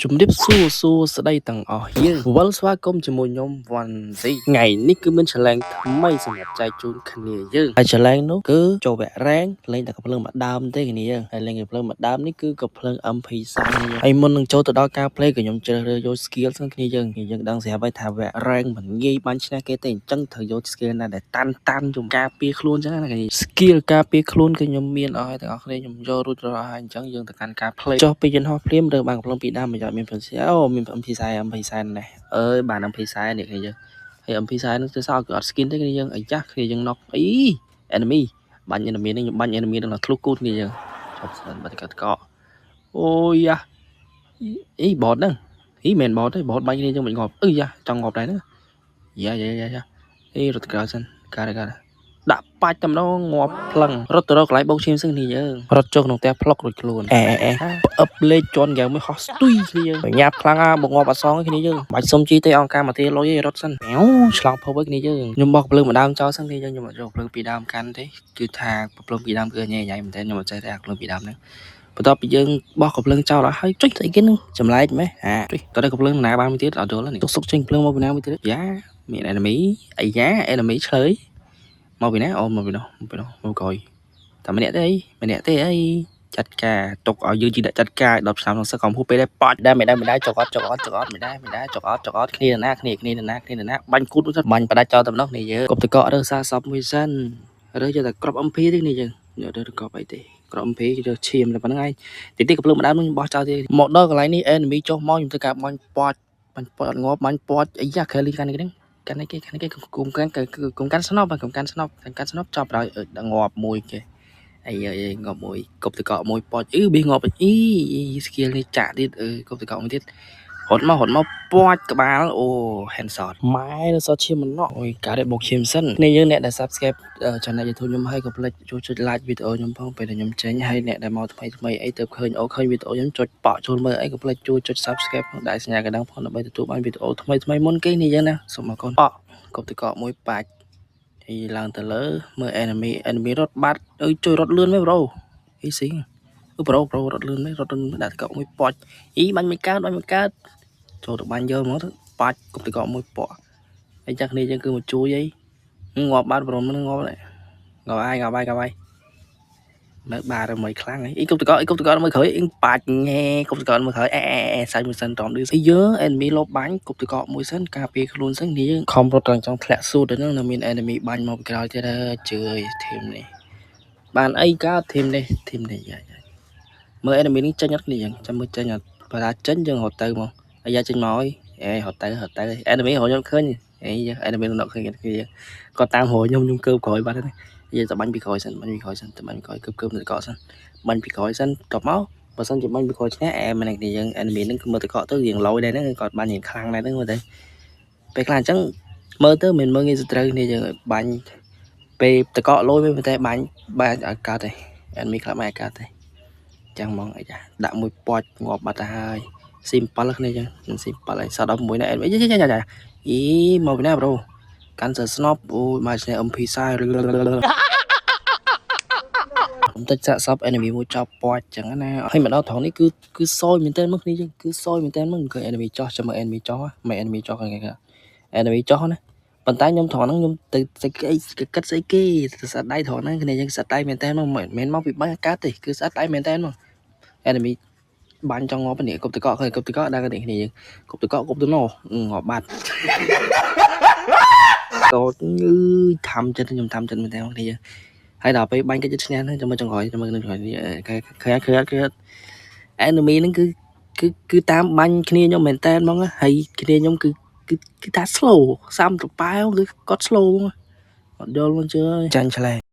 ជំរាបសួរសួស្តីទាំងអស់យើងវិលស្វាគមន៍ជាមួយខ្ញុំវ៉ាន់ស៊ីថ្ងៃនេះគឺមាន challenge ថ្មីសម្រាប់ចែកជូនគ្នាយើងហើយ challenge នោះគឺចូលវគ្គ rank លេងតែកំភ្លើងមួយដើមទេគ្នាយើងហើយលេងកំភ្លើងមួយដើមនេះគឺកំភ្លើង MP40 គ្នាយើងហើយមុននឹងចូលទៅដល់ការ play ក៏ខ្ញុំជ្រើសរើសយក skill សិនគ្នាយើងយើងដឹងស្រាប់ហើយថាវគ្គ rank មិនងាយបាញ់ឈ្នះគេទេអញ្ចឹងត្រូវយក skill ណាដែលតាន់តាន់ជុំការពារខ្លួនអញ្ចឹងណាគ្នា skill ការពារខ្លួនគឺខ្ញុំមានអស់ហើយទាំងអស់គ្នាខ្ញុំយករួចរាល់ហើយអញ្ចឹងយើងទៅកាន់ការ play ចុះពីយន្តហោះភ្លាមរើបានកំភ្លើងពីរដើមមកយកមាន PC អូមាន MP40 MP40 នេះអើយបាន MP40 នេះគ្នាយើងហើយ MP40 ហ្នឹងទៅសល់គឺអត់ skin ទេគ្នាយើងអាយ៉ាគ្នាយើង knock អី enemy បាញ់ enemy នេះខ្ញុំបាញ់ enemy នឹងធ្លុះគូតគ្នាយើងជប់សិនបាត់កកអូយ៉ាអី bot ហ្នឹងអីមិន bot ទេ bot បាញ់គ្នាយើងមិនងាប់អឺយ៉ាចង់ងាប់ដែរហ្នឹងយ៉ាយ៉ាយ៉ាយ៉ាអីរត់ទៅក្រៅសិនកើតកើតដាក់បាច់តែម្ដងងាប់ផ្លឹងរត់ទៅរកកន្លែងបោកឈាមសឹងនេះយើងរត់ចូលក្នុងផ្ទះផ្លុករួចខ្លួនអេអេអេផ្អឹបលេខជន់ហ្គេមមួយហោះស្ទុយគ្នាយើងញ៉ាប់ខ្លាំងអាបងាប់អត់សងគ្នាយើងបាច់សុំជីទេអង្គការមកទេលុយឯងរត់សិនអូឆ្លងភពឯគ្នាយើងខ្ញុំបោកភ្លើងម្ដើមចោលសិនគ្នាយើងខ្ញុំអត់យកភ្លើងពីរដើមកាន់ទេគឺថាភ្លើងពីរដើមគឺញ៉ៃញ៉ៃមែនតើខ្ញុំអត់ចេះទេអាភ្លើងពីរដើមហ្នឹងបន្ទាប់ពីយើងបោះកំភ្លើងចោលអស់ហើយចុចស្អីគេនឹងចម្លែកម៉េះអាចុចតើកំភ្លើងណាបានមួយទៀតអត់យល់នេះទុកសុកចេញកំភ្លើងមកពីណាមួយទៀតយ៉ាមាន enemy អាយ៉ា enemy ឆ្លើយមកពីណាអូមកពីនោះមកពីនោះមកក្រោយតែម្នាក់ទេអីម្នាក់ទេអីចាត់ការទុកឲ្យយើងជីដាក់ចាត់ការ10ឆ្នាំក្នុងសឹកកំហួសពេលដែរប៉ាច់ដែរមិនដែរមិនដែរចុកអត់ចុកអត់ចុកអត់មិនដែរមិនដែរចុកអត់ចុកអត់គ្នាណាគ្នាគ្នាណាគ្នាណាបាញ់គូតមួយសិនបាញ់ផ្ដាច់ចោលតែម្ដងគ្នាយើងកុំតករើសាសពមួយសិនរើយកតែក្រប MP ទេគ្នាយើងយករើក្របអីទេក្រប MP គេយកឈាមតែប៉ុណ្្នឹងឯងតិចតិចកំភ្លើងម្ដងនោះខ្ញុំបោះចោលទៀតមកដល់កន្លែងនេះ enemy ចុះមកខ្ញុំធ្វើការបាញ់ប៉ាច់បាញ់ប៉ាច់អត់ងាប់បាញ់ប៉ាច់អីយ៉ាខេលីកាន់នេះហ្នឹងកាន់នេះគេកាន់នេះគេគុំកាន់គុំកាន់ស្នប់គុំកាន់ស្នប់កាន់ស្នប់ចប់ហើយងាប់មួយគេអីអីងាប់មួយកប់តកមួយប៉ាច់អឺប៊ីងាប់អី skill នេះចាក់ទៀតអឺកប់តកមួយទៀតរត់មករត់មកពាច់ក្បាលអូ headshot ម៉ែនៅសល់ឈាមម្នាក់អូយកើតបុកឈាមសិននេះយើងអ្នកដែល subscribe channel YouTube ខ្ញុំហើយកុំភ្លេចចូលចុច like វីដេអូខ្ញុំផងពេលដែលខ្ញុំចេញហើយអ្នកដែលមកថ្មីថ្មីអីទៅឃើញអូឃើញវីដេអូខ្ញុំចុចប៉ក់ចូលមើលអីកុំភ្លេចជួយចុច subscribe ផងដាក់សញ្ញាកណ្ដឹងផងដើម្បីទទួលបានវីដេអូថ្មីថ្មីមុនគេនេះយើងណាសូមអរគុណប៉ក់កុំតកមួយបាច់ហើយឡើងទៅលើមើល enemy enemy រត់បាត់អើយជួយរត់លឿនមែន bro អីស៊ីអឺ bro bro រត់លឿនមែនរត់លឿនដាក់តកមួយប៉ាច់អីបាញ់មិនកើតបាញ់មិនកើតចូលទៅបាញ់យកមកទៅបាច់កុំតកមួយប៉ក់ហើយចាស់គ្នាយើងគឺមកជួយអីងាប់បាត់ប្រុំហ្នឹងងាប់ងាប់ហើយងាប់ហើយងាប់ហើយនៅបារមួយខ្លាំងអីកុំតកអីកុំតកមើលក្រោយអីបាច់ញ៉ែកុំតកមើលក្រោយអេអេសាច់មួយសិនតំឌឺអីយើ enemy លបបាញ់កុំតកមួយសិនការពារខ្លួនសិននេះយើងខំរត់ដល់ចង់ធ្លាក់ស៊ូតទៅហ្នឹងនៅមាន enemy បាញ់មកពីក្រោយទៀតជឿយ team នេះបានអីកើត team នេះ team នេះយ៉ាមើល enemy នេះចេញអត់គ្នាយើងចាំមើលចេញអត់បើថាចេញយើងរត់ទៅមកអាយ៉ាចេញមកអីអេរត់ទៅរត់ទៅ enemy រកខ្ញុំឃើញអី enemy នៅឃើញគ្នាគាត់តាមរកខ្ញុំខ្ញុំកើបក្រោយបាត់ហើយនិយាយទៅបាញ់ពីក្រោយសិនបាញ់ពីក្រោយសិនទៅបាញ់ពីក្រោយកើបកើបទៅកកសិនបាញ់ពីក្រោយសិនតបមកបើសិនជាបាញ់ពីក្រោយឈ្នះអែមែនគ្នាយើង enemy ហ្នឹងគឺមើលទៅកកទៅរៀងឡយដែរហ្នឹងគាត់បាញ់រៀងខ្លាំងដែរហ្នឹងមើលទៅពេលខ្លះអញ្ចឹងមើលទៅមិនមើលងាយសត្រូវគ្នាយើងបាញ់ពេលតកកលយមែនតែបាញ់បាញ់ឲ្យកើតទេ enemy ខ្លះមិនឲ្យកើតទេចឹងហ្មងអីចាដាក់មួយប៉ាច់ងាប់បាត់ទៅហើយ simple គ្នាចឹង simple ហើយសត16ណា enemy យ៉ាយ៉ាយ៉ាអីមកពីណា bro កាន់សស្នប់អូយមកឈ្នះ MP40 ខ្ញុំតិចសាកសព enemy មួយចប់ប៉ាច់ចឹងណាហើយមកដល់ត្រង់នេះគឺគឺសយមែនតើមកគ្នាចឹងគឺសយមែនតើមកឃើញ enemy ចោះចាំមើល enemy ចោះមិន enemy ចោះគេគេ enemy ចោះណាប៉ុន្តែខ្ញុំត្រង់ហ្នឹងខ្ញុំទៅស្អីគេគិតស្អីគេទៅស្អិតដៃត្រង់ហ្នឹងគ្នាយើងស្អិតដៃមែនតើមកមិនមែនមកពីបាញ់កើតទេគឺស្អិតដៃមែនតើមក enemy បាញ់ចង់ងាប់នេះគប់តកឃើញគប់តកដល់គ្នាយើងគប់តកគប់ទៅណោងាប់បាត់ក៏ងឺធ្វើចិត្តខ្ញុំធ្វើចិត្តមែនតើគ្នាយើងហើយដល់ពេលបាញ់គេចិត្តឈ្នះហ្នឹងចាំមើលចុងក្រោយចាំមើលនឹងក្រោយនេះឃើញឃើញឃើញឃើញ enemy ហ្នឹងគឺគឺគឺតាមបាញ់គ្នាខ្ញុំមែនតើហ្មងហើយគ្នាខ្ញុំគឺគឺគឺថា slow សាំតប៉ែគឺគាត់ slow ហ្មងអត់យល់មកជឿចាញ់ឆ្លែ